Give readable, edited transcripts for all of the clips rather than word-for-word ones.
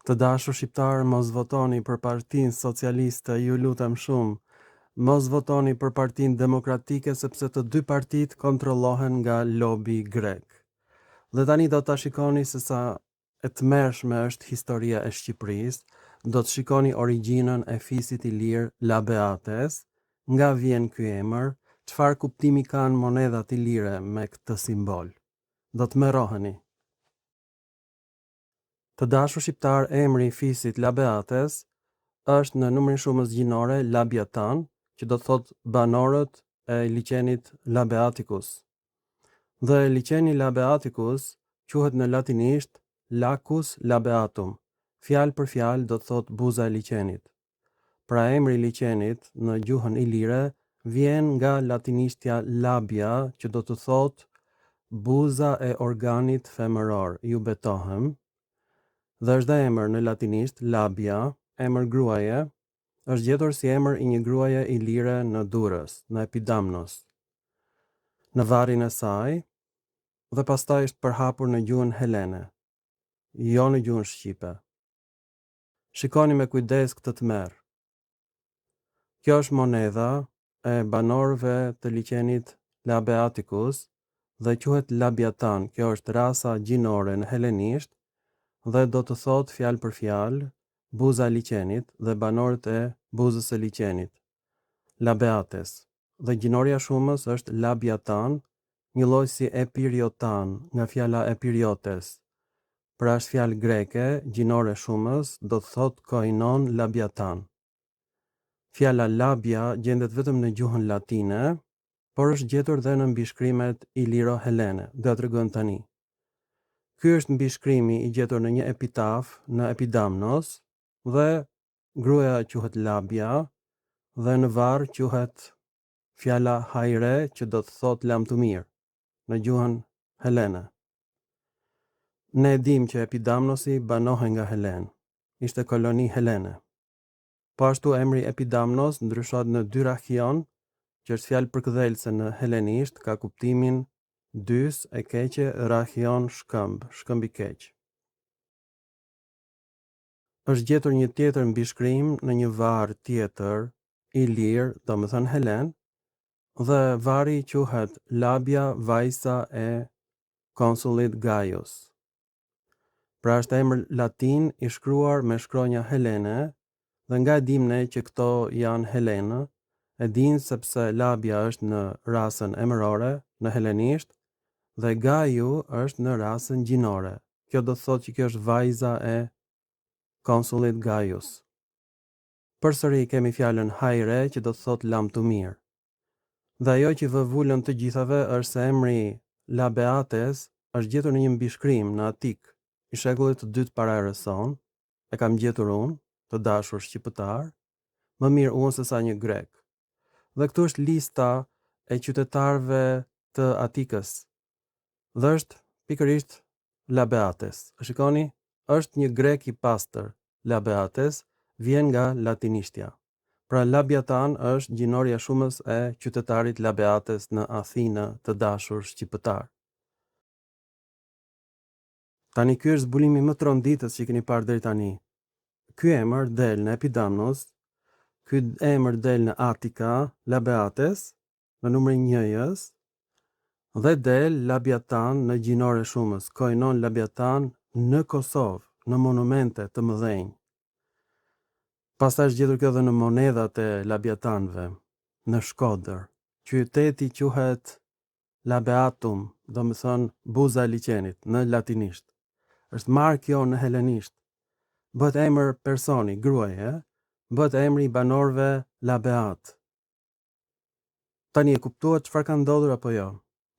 Të dashur shqiptarë, mos votoni për Partinë Socialiste, ju lutem shumë. Mos votoni për Partinë Demokratike sepse të dy partitë kontrollohen nga lobi grek. Dhe tani do ta shikoni se sa e tmerrshme është historia e Shqipërisë, do të shikoni origjinën e fisit ilir Labeates, nga vjen ky emër, çfarë kuptimi kanë monedhat ilire me këtë simbol. Do tmerroheni. Të dashur shqiptarë emri i fisit Labeates është në numrin shumës gjinore Labiatan, që do të thotë banorët e liqenit Labeaticus. Dhe liqeni Labeaticus quhet në latinisht Lacus Labeatum, fjalë për fjalë do të thotë buza e liqenit. Pra emri i liqenit në gjuhën ilire vjen nga latinishtja labia që do të thotë buza e organit femëror, ju betohem. Dhe është dhe emër në latinisht labia, emër gruaje, është gjetur si emër i një gruaje ilire në Durrës, në Epidamnos. Në varrin e saj dhe pastaj është përhapur në gjuhën helene, jo në gjuhën shqipe. Shikoni me kujdes këtë tmerr. Kjo është monedha e banorëve të liqenit Labeaticus dhe quhet Labiatan, kjo është rasa gjinore në helenisht dhe do të thotë fjalë për fjalë buza e liqenit dhe banorët e buzës së liqenit, Labeates. Dhe gjinorja shumës është Labiatan, njëlloj si Epiriotan, nga fjala Epiriotes. Pra është fjalë greke, gjinore shumës, do të thotë koinon labiatan. Fjala labia gjendet vetëm në gjuhën latine, por është gjetur dhe në mbishkrimet iliro-helene, do ja tregojmë tani. Ky është mbishkrimi i gjetur në një epitaf në Epidamnos dhe gruaja quhet Labia dhe në varr quhet fjala hajre që do të thotë lamtumirë në gjuhën helene. Ne e dimë që Epidamnosi banohej nga helenë, ishte koloni helene. Po ashtu emri Epidamnos ndryshohet në Dyrrachion, që është fjalë përkëdhelëse në helenisht, ka kuptimin dys, e keqe, rachion, shkëmb, shkëmb i keq. Është gjetur një tjetër mbishkrim në një varr tjetër ilir, domethënë helen, dhe varri quhet Labia vajza e konsullit Gaius. Pra është emër latin i shkruar me shkronja helene dhe nga e dimë ne që këto janë helenë, e dimë sepse Labia është në rasën emërore, në helenisht, dhe Gaiu është në rasën gjinore. Kjo do të thotë që kjo është vajza e konsullit Gaius. Përsëri kemi fjalën hajre që do të thotë lamtumirë. Dhe ajo që vë vulën të gjithave është se emri Labeates është gjetur në një mbishkrim në Atikë i shekullit të dytë para erës sonë, e kam gjetur unë, të dashur shqipëtarë, më mirë unë se sa një grek. Dhe këtu është lista e qytetarëve të Atikës. Dhe është pikërisht Labeates. E shikoni? Është një grek i pastër. Labeates vjen nga latinishtja. Pra Labiatan është gjinorja shumës e qytetarit Labeates në Athinë të dashur shqipëtar. Tani ky është zbulimi më tronditës që keni parë deri tani. Ky emër del në Epidamnos, ky emër del në Atika, Labeates, në numrin njëjës, dhe del Labiatan në gjinore shumës, Koinon Labiatan në Kosovë, në monumente të mëdhenj. Pastaj është gjetur kjo dhe në monedhat e Labiatanëve, në Shkodër. Qyteti quhet Labeatum, domethënë buza e liqenit, në latinisht. Është marrë kjo në helenisht. Bëhet emër personi, gruaje, bëhet emri i banorëve Labeat. Tani e kuptuat çfarë ka ndodhur apo jo?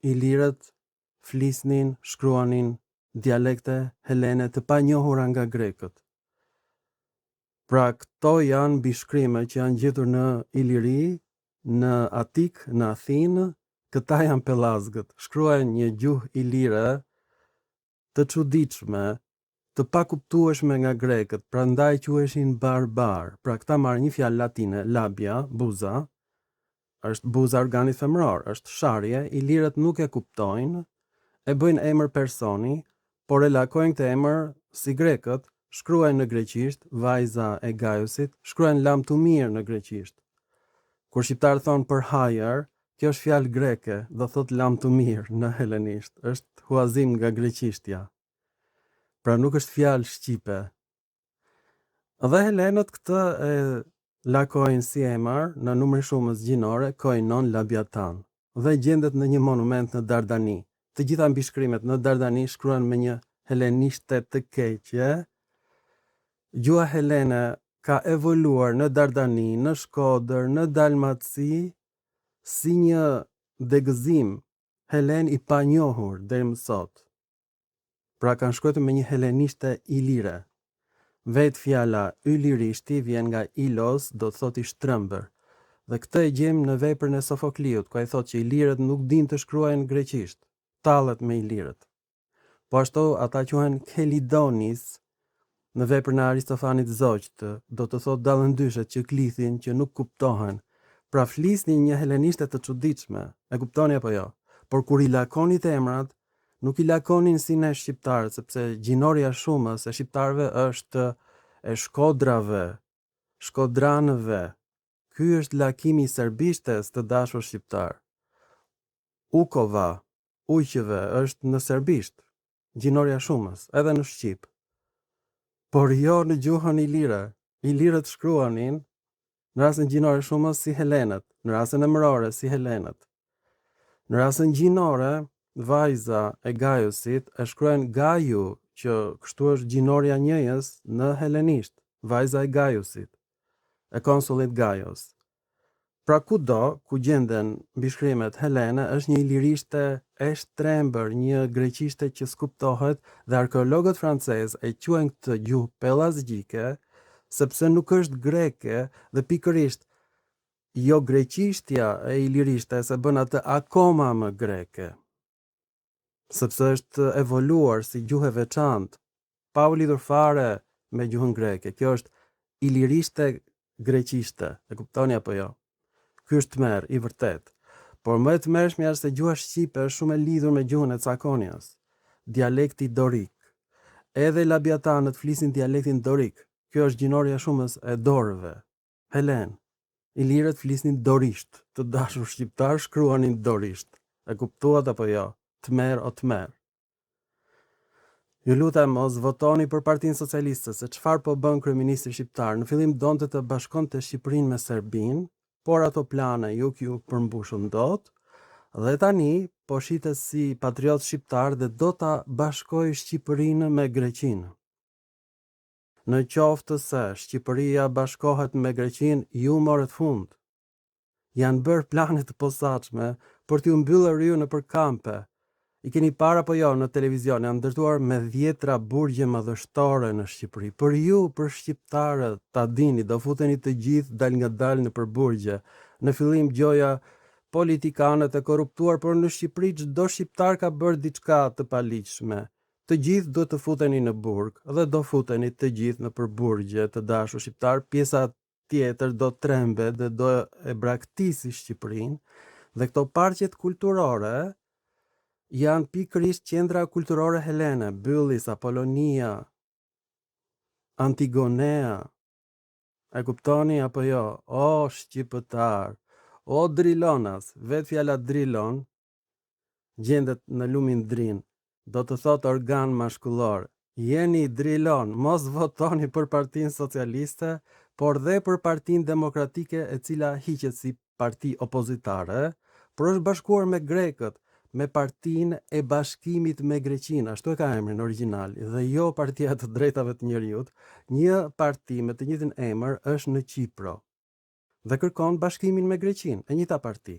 Ilirët flisnin, shkruanin dialekte helene të panjohura nga grekët. Pra këto janë mbishkrime që janë gjetur në Iliri, në Atikë, në Athinë, këta janë pellazgët. Shkruajnë një gjuhë ilire të çuditshme, të pakuptueshme nga grekët, prandaj quheshin barbarë. Pra këta marrin një fjalë latine, labia, buza, është buza e organit femëror, është sharje, ilirët nuk e kuptojnë, e bëjnë emër personi, por e lakojnë këtë emër si grekët, Shkruajnë në greqisht, vajza e Gaiusit, shkruajnë lamtumirë në greqisht. Kur shqiptarët thonë për hajër, kjo është fjalë greke, do thotë lamtumirë në helenisht, është huazim nga greqishtja. Pra nuk është fjalë shqipe. Dhe helenët këtë e lakojnë si emër në numrin shumës gjinore koinon labiatan dhe gjendet në një monument në Dardani. Të gjitha mbishkrimet në Dardani shkruhen me një helenishte të keqe. Gjuha helene ka evoluar në Dardani, në Shkodër, në Dalmaci si një degëzim helen i panjohur deri më sot. Pra kanë shkruajtur me një helenishte ilire. Vetë fjala ylirishti vjen nga ilos, do të thotë i shtrembër. Dhe këtë e gjejmë në veprën e Sofokliut, ku ai thotë që ilirët nuk dinë të shkruajnë greqisht. Tallet me ilirët. Po ashtu ata quhen Khelidonis në veprën e Aristofanit Zogjtë, do të thotë dallëndyshet që klithin, që nuk kuptohen. Pra flisnin një helenishte të çuditshme, e kuptoni apo jo? Por kur i lakonit emrat, nuk i lakonin si ne shqiptarët, sepse gjinorja shumës e shqiptarëve është e shkodrave, shkodranëve. Ky është lakimi i serbishtes të dashur shqiptarë. Ukova, ujqëve është në serbisht, gjinorja shumës, edhe në shqip. Por jo në gjuhën ilire. Ilirët shkruanin në rasën gjinore shumës si helenët, në rasën emërore si helenët. Në rasën gjinore, vajza e Gaiusit e shkruajnë Gaiu, që kështu është gjinorja njëjës në helenisht, vajza e Gaiusit, e konsullit Gaius. Pra kudo ku gjenden mbishkrimet helene është një ilirishte e shtrembër, një greqishte që s'kuptohet dhe arkeologët francezë e quajnë këtë gjuhë pellazgjike, sepse nuk është greke dhe pikërisht jo greqishtja e ilirishtes e bën atë akoma më greke. Sepse është evoluar si gjuhë e veçantë, pa u lidhur fare me gjuhën greke. Kjo është ilirishte greqishte, e kuptoni apo jo? Ky është tmerr i vërtetë. Por më e tmerrshmja është se gjuha shqipe është shumë e lidhur me gjuhën e Cakonias, dialekti dorik. Edhe labiatanët flisin dialektin dorik. Kjo është gjinorja shumës e dorëve. Helen. Ilirët flisnin dorisht, të dashur shqiptarë shkruanin dorisht. E kuptuat apo jo? Tmerr o tmerr. Ju lutem mos votoni për Partinë Socialiste, se çfarë po bën kryeministri shqiptar. Në fillim donte të bashkonte Shqipërinë me Serbinë, por ato plane nuk iu përmbushën dot dhe tani po shitet si patriot shqiptar dhe do ta bashkojë Shqipërinë me Greqinë. Në qoftë se Shqipëria bashkohet me Greqinë, ju morët fund. Janë bërë plane të posaçme për t'ju mbyllur ju nëpër kampe. I keni parë apo jo në televizion, janë ndërtuar me dhjetra burgje madhështore në Shqipëri. Për ju, për shqiptarët, ta dini, do futeni të gjithë dalngadalë nëpër burgje. Në fillim gjoja politikanët e korruptuar, por në Shqipëri çdo shqiptar ka bërë diçka të paligjshme. Të gjithë duhet të futeni në burg dhe do futeni të gjithë nëpër burgje, të dashur shqiptarë, pjesa tjetër do trembet dhe do e braktisi Shqipërinë dhe këto parqet kulturore janë pikërisht qendra kulturore helene, Byllis, Apolonia, Antigonea. E kuptoni apo jo? O shqiptar, o drilonas, vetë fjala drilon gjendet në lumin Drin, do të thotë organ mashkullor. Jeni drilon, mos votoni për Partinë Socialiste, por dhe për Partinë Demokratike e cila hiqet si parti opozitare, por është bashkuar me grekët, me Partinë e Bashkimit me Greqinë, ashtu e ka emrin origjinal, dhe jo Partia e të Drejtave të Njeriut, një parti me të njëjtin emër është në Qipro dhe kërkon bashkimin me Greqinë, e njëjta parti.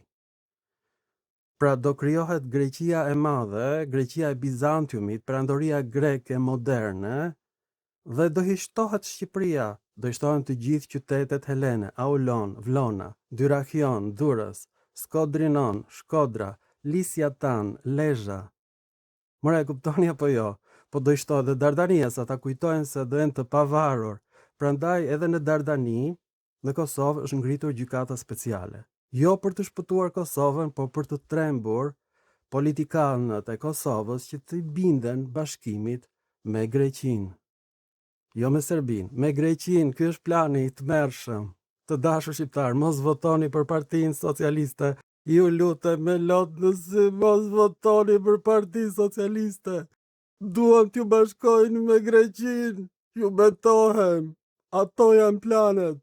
Pra do krijohet Greqia e Madhe, Greqia e Bizantiumit, perandoria greke moderne dhe do i shtohet Shqipëria, do i shtohen të gjithë qytetet helene, Aulon, Vlona, Dyrrachion, Durrës, Skodrinon, Shkodra, Lisiatan, Lezha. More e kuptoni apo jo? Po do i shtohet dhe Dardania, se ata kujtojnë se do jenë të pavarur. Prandaj edhe në Dardani, Në Kosovë është ngritur Gjykata Speciale. Jo për të shpëtuar Kosovën, por për të trembur politikanët e Kosovës që t'i binden bashkimit me Greqinë. Jo me Serbinë, me Greqinë, ky është plani i tmerrshëm. Të dashur shqiptarë, mos votoni për Partinë Socialiste. Ju lutem me lot në sy, mos votoni për Partinë Socialiste. Duan t'ju bashkojnë me Greqinë, ju betohem. Ato janë planet.